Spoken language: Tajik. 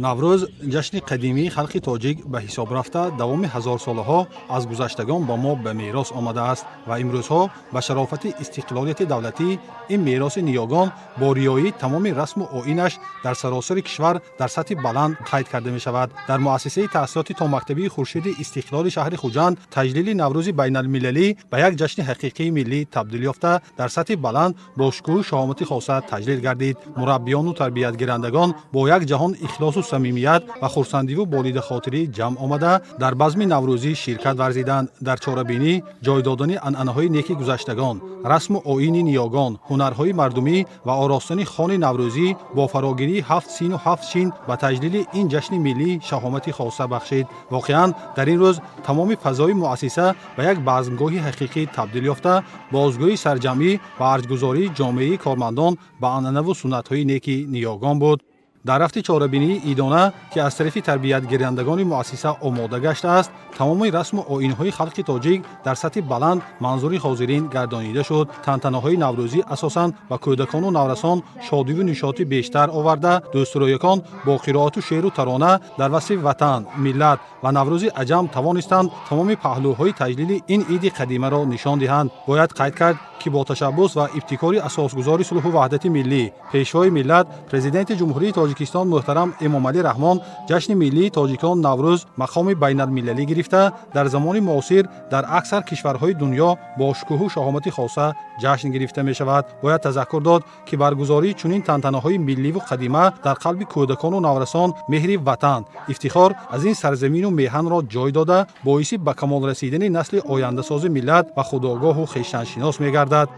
Наврӯз ҷашни қадимии халқи тоҷик ба ҳисоб рафта, давоми ҳазорсолаҳо аз гузаштагон ба мо ба мерос омадааст ва имрӯзҳо ба шарофати истиқлолияти давлатӣ ин мероси ниёгон бо риояи тамоми расму оинаш дар саросари кишвар дар сатҳи баланд қайд карда мешавад. Дар муассисаи таҳсилоти томактабии Хуршеди Истиқлоли шаҳри Хуҷанд таҷлили Наврӯзи байналмилалӣ ба як ҷашни ҳақиқии миллӣ табдил ёфта, дар сатҳи баланд бо шукӯҳу шаҳомати хоса таҷлил гардид. Мураббиёну тарбиятгирандагон бо як ҷаҳон ихлосу самимият ва хурсандиву болидахотирӣ ҷамъ омада, дар базми наврӯзӣ ширкат варзиданд. Дар чорабинӣ ҷой додани анъанаҳои неки гузаштагон, расму оини ниёгон, ҳунарҳои мардумӣ ва оростани хони наврӯзӣ бо фарогирии ҳафт сину ҳафт шин ба таҷлили ин ҷашни миллӣ шаҳомати хоса бахшид. Воқеан, дар ин рӯз тамоми фазои муассиса ба як базмгоҳи ҳақиқӣ табдил ёфта, бозгӯи сарҷамъӣ ва арҷгузории ҷомеаи кормандон ба анъанаву суннатҳои неки ниёгон буд. Дар рафти чорабинии идона, ки аз тарафи тарбиятгирандагони муассиса омода гаштааст, тамоми расму оинҳои халқи тоҷик дар сатҳи баланд манзури ҳозирин гардонида шуд. Тантанаҳои наврӯзӣ асосан ба кӯдакону наврасон шодиву нишоти бештар оварда, дӯстрӯякон бо қироату шеъру тарона дар васфи ватан, миллат ва Наврӯзи аҷам тавонистанд тамоми паҳлӯҳои таҷлили ин иди қадимаро нишон диҳанд. Бояд қайд кард, ки бо ташаббус ва ибтикори асосгузори сулҳу ваҳдати миллӣ, Пешвои миллат, Президенти Ҷумҳурии Тоҷикистон муҳтарам Эмомалӣ Раҳмон ҷашни миллии тоҷикон Наврӯз мақоми байналмилалӣ гирифта, дар замони муосир дар аксар кишварҳои дунё бо шукӯҳу шаҳомати хоса ҷашн гирифта мешавад. Бояд тазаккур дод, ки баргузории чунин тантанаҳои милливу қадима дар қалби кӯдакону наврасон меҳри ватан, ифтихор аз ин сарзамину меҳанро ҷой дода, боиси ба камол расидани насли ояндасози миллат ва худогоҳу хештаншинос мегардад.